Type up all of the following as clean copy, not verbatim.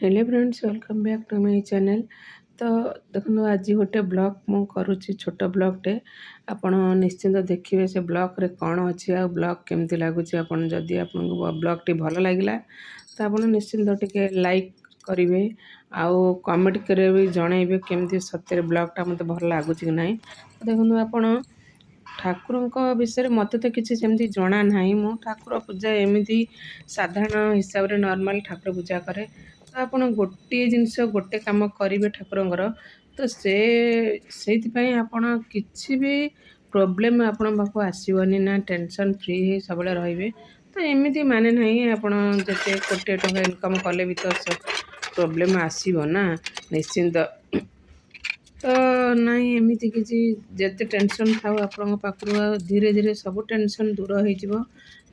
Hello friends, welcome back to my channel। ତ ଦେଖନ୍ତୁ, ଆଜି ଗୋଟେ ବ୍ଲଗ୍ ମୁଁ କରୁଛି, ଛୋଟ ବ୍ଲଗ୍ଟେ। ଆପଣ ନିଶ୍ଚିନ୍ତ ଦେଖିବେ ସେ ବ୍ଲଗ୍ରେ କ'ଣ ଅଛି ଆଉ ବ୍ଲଗ୍ କେମିତି ଲାଗୁଛି। ଆପଣ ଯଦି ଆପଣଙ୍କୁ ବ୍ଲଗ୍ଟି ଭଲ ଲାଗିଲା, ତ ଆପଣ ନିଶ୍ଚିନ୍ତ ଟିକେ ଲାଇକ୍ କରିବେ ଆଉ କମେଣ୍ଟ କରି ବି ଜଣାଇବେ କେମିତି ସତରେ ବ୍ଲଗ୍ଟା ମୋତେ ଭଲ ଲାଗୁଛି କି ନାହିଁ। ଦେଖନ୍ତୁ ଆପଣ, ଠାକୁରଙ୍କ ବିଷୟରେ ମୋତେ ତ କିଛି ସେମିତି ଜଣା ନାହିଁ। ମୁଁ ଠାକୁର ପୂଜା ଏମିତି ସାଧାରଣ ହିସାବରେ ନର୍ମାଲ୍ ଠାକୁର ପୂଜା କରେ। ତ ଆପଣ ଗୋଟିଏ ଜିନିଷ, ଗୋଟେ କାମ କରିବେ ଠାକୁରଙ୍କର, ତ ସେ ସେଇଥିପାଇଁ ଆପଣ କିଛି ବି ପ୍ରୋବ୍ଲେମ୍ ଆପଣଙ୍କ ପାଖକୁ ଆସିବନି ନା, ଟେନସନ୍ ଫ୍ରି ହେଇ ସବୁବେଳେ ରହିବେ। ତ ଏମିତି ମାନେ ନାହିଁ, ଆପଣ ଯେତେ କୋଟିଏ ଟଙ୍କା ଇନକମ୍ କଲେ ବି ତ ପ୍ରୋବ୍ଲେମ୍ ଆସିବ ନା ନିଶ୍ଚିନ୍ତ। ତ ନାଇଁ, ଏମିତି କିଛି ଯେତେ ଟେନସନ୍ ଥାଉ ଆପଣଙ୍କ ପାଖରୁ, ଆଉ ଧୀରେ ଧୀରେ ସବୁ ଟେନସନ୍ ଦୂର ହେଇଯିବ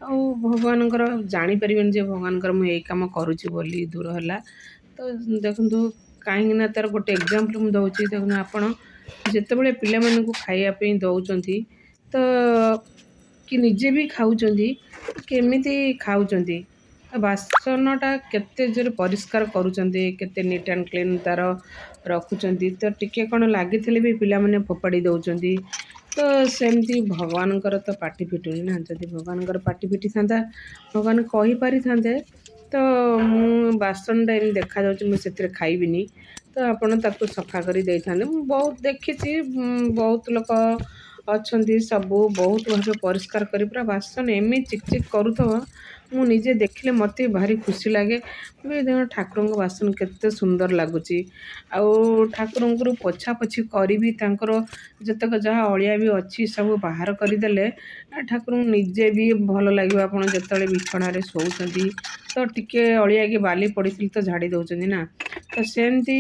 ଆଉ ଭଗବାନଙ୍କର ଜାଣିପାରିବେନି ଯେ ଭଗବାନଙ୍କର ମୁଁ ଏଇ କାମ କରୁଛି ବୋଲି ଦୂର ହେଲା। ତ ଦେଖନ୍ତୁ, କାହିଁକି ନା ତା'ର ଗୋଟେ ଏକ୍ଜାମ୍ପଲ୍ ମୁଁ ଦେଉଛି। ଦେଖନ୍ତୁ, ଆପଣ ଯେତେବେଳେ ପିଲାମାନଙ୍କୁ ଖାଇବା ପାଇଁ ଦେଉଛନ୍ତି ତ କି ନିଜେ ବି ଖାଉଛନ୍ତି, କେମିତି ଖାଉଛନ୍ତି, ବାସନଟା କେତେ ଜୋରେ ପରିଷ୍କାର କରୁଛନ୍ତି, କେତେ ନିଟ୍ ଆଣ୍ଡ କ୍ଲିନ୍ ତା'ର ରଖୁଛନ୍ତି, ତ ଟିକେ କ'ଣ ଲାଗିଥିଲେ ବି ପିଲାମାନେ ଫୋପାଡ଼ି ଦେଉଛନ୍ତି। ତ ସେମିତି ଭଗବାନଙ୍କର ତ ପାଟି ଫିଟୁନି ନା। ଯଦି ଭଗବାନଙ୍କର ପାଟି ଫିଟିଥାନ୍ତା, ଭଗବାନ କହିପାରିଥାନ୍ତେ, ତ ମୁଁ ବାସନଟା ଏମିତି ଦେଖାଯାଉଛି, ମୁଁ ସେଥିରେ ଖାଇବିନି, ତ ଆପଣ ତାକୁ ସଫା କରି ଦେଇଥାନ୍ତେ। ମୁଁ ବହୁତ ଦେଖିଛି, ବହୁତ ଲୋକ ଅଛନ୍ତି, ସବୁ ବହୁତ ଭାବେ ପରିଷ୍କାର କରି ପୁରା ବାସନ ଏମିତି ଚିକ୍ ଚିକ୍ କରୁଥିବ। ମୁଁ ନିଜେ ଦେଖିଲେ ମୋତେ ଭାରି ଖୁସି ଲାଗେ। ଠାକୁରଙ୍କ ବାସନ କେତେ ସୁନ୍ଦର ଲାଗୁଛି। ଆଉ ଠାକୁରଙ୍କର ପୋଛାପୋଛି କରିବି, ତାଙ୍କର ଯେତେକ ଯାହା ଅଳିଆ ବି ଅଛି ସବୁ ବାହାର କରିଦେଲେ ଠାକୁରଙ୍କୁ ନିଜେ ବି ଭଲ ଲାଗିବ। ଆପଣ ଯେତେବେଳେ ବିଛଣାରେ ଶୋଉଛନ୍ତି, ତ ଟିକେ ଅଳିଆ କି ବାଲି ପଡ଼ିଥିଲେ ତ ଝାଡ଼ି ଦେଉଛନ୍ତି ନା। ତ ସେମିତି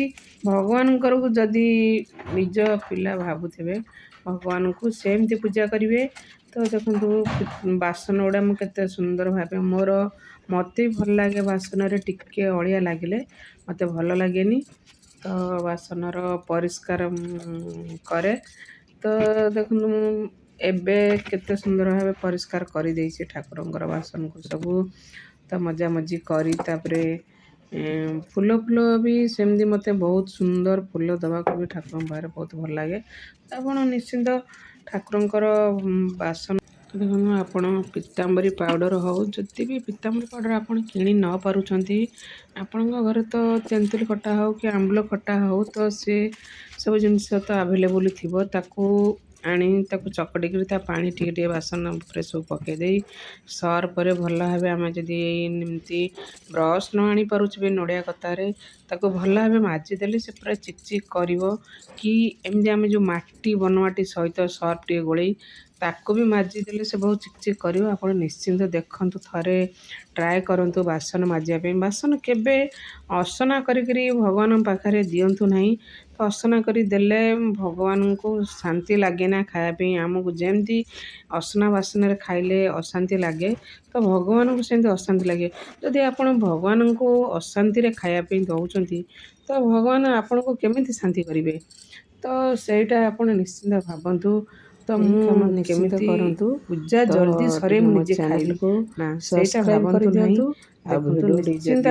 ଭଗବାନଙ୍କରକୁ ଯଦି ନିଜ ପିଲା ଭାବୁଥିବେ, ଭଗବାନଙ୍କୁ ସେମିତି ପୂଜା କରିବେ। ତ ଦେଖନ୍ତୁ, ବାସନ ଗୁଡ଼ା ମୁଁ କେତେ ସୁନ୍ଦର ଭାବେ ମୋର, ମୋତେ ଭଲ ଲାଗେ। ବାସନରେ ଟିକେ ଅଳିଆ ଲାଗିଲେ ମୋତେ ଭଲ ଲାଗେନି। ତ ବାସନର ପରିଷ୍କାର କରେ। ତ ଦେଖନ୍ତୁ, ମୁଁ ଏବେ କେତେ ସୁନ୍ଦର ଭାବେ ପରିଷ୍କାର କରିଦେଇଛି ଠାକୁରଙ୍କର ବାସନକୁ ସବୁ। ତ ମଜାମଜି କରି ତାପରେ ଫୁଲ ଫୁଲ ବି ସେମିତି ମୋତେ ବହୁତ ସୁନ୍ଦର ଫୁଲ ଦେବାକୁ ବି ଠାକୁରଙ୍କ ପାଖରେ ବହୁତ ଭଲ ଲାଗେ। ଆପଣ ନିଶ୍ଚିନ୍ତ ଠାକୁରଙ୍କର ବାସନ, ଦେଖନ୍ତୁ, ଆପଣ ପିତାମ୍ବରୀ ପାଉଡ଼ର ହେଉ, ଯଦି ବି ପିତାମ୍ବରୀ ପାଉଡ଼ର ଆପଣ କିଣି ନ ପାରୁଛନ୍ତି, ଆପଣଙ୍କ ଘରେ ତ ତେନ୍ତୁଳି ଖଟା ହେଉ କି ଆମ୍ବୁଲ ଖଟା ହେଉ, ତ ସେ ସବୁ ଜିନିଷ ତ ଆଭେଲେବୁଲ୍ ଥିବ। ତାକୁ ଆଣି ତାକୁ ଚକଟିକିରି ତା ପାଣି ଟିକେ ଟିକେ ବାସନ ଉପରେ ସବୁ ପକାଇ ଦେଇ ସର୍ଫରେ ଭଲ ଭାବେ, ଆମେ ଯଦି ଏମିତି ବ୍ରସ୍ ନ ଆଣିପାରୁଛୁ ବି, ନଡ଼ିଆ କତାରେ ତାକୁ ଭଲ ଭାବେ ମାଜିଦେଲେ ସେ ପୁରା ଚିକ୍ ଚିକ୍ କରିବ। କି ଏମିତି ଆମେ ଯେଉଁ ମାଟି, ବନମାଟି ସହିତ ସର୍ଫ ଟିକେ ଗୋଳେଇ ତାକୁ ବି ମାଜିଦେଲେ ସେ ବହୁତ ଚିକ୍ ଚିକ୍ କରିବ। ଆପଣ ନିଶ୍ଚିନ୍ତ ଦେଖନ୍ତୁ, ଥରେ ଟ୍ରାଏ କରନ୍ତୁ ବାସନ ମାଜିବା ପାଇଁ। ବାସନ କେବେ ଅସନା କରିକିରି ଭଗବାନଙ୍କ ପାଖରେ ଦିଅନ୍ତୁ ନାହିଁ। ତ ଅସନା କରି ଦେଲେ ଭଗବାନଙ୍କୁ ଶାନ୍ତି ଲାଗେ ନା ଖାଇବା ପାଇଁ। ଆମକୁ ଯେମିତି ଅସନା ବାସନରେ ଖାଇଲେ ଅଶାନ୍ତି ଲାଗେ, ତ ଭଗବାନଙ୍କୁ ସେମିତି ଅଶାନ୍ତି ଲାଗେ। ଯଦି ଆପଣ ଭଗବାନଙ୍କୁ ଅଶାନ୍ତିରେ ଖାଇବା ପାଇଁ ଦେଉଛନ୍ତି, ତ ଭଗବାନ ଆପଣଙ୍କୁ କେମିତି ଶାନ୍ତି କରିବେ? ତ ସେଇଟା ଆପଣ ନିଶ୍ଚିନ୍ତ ଭାବନ୍ତୁ। ତ ଏଇ ମୁଁ କାମ ନିଶ୍ଚିନ୍ତ କେମିତି କରନ୍ତୁ। ପୂଜା ତ ଜଲ୍ଦି ସରେ, ଟିକେ ମୁଁ ମୋ ନିଜେ ଖାଇବି ଚ୍ୟାନେଲକୁ ନା, ସେଇଟା ସବସ୍କ୍ରାଇବ୍ ଭାବନ୍ତୁ ନାହିଁ। କରିଦିଅନ୍ତୁ ଆଉ ଦେଖନ୍ତୁ ଭିଡ଼ିଓଟି ନିଶ୍ଚିନ୍ତ ଯଦି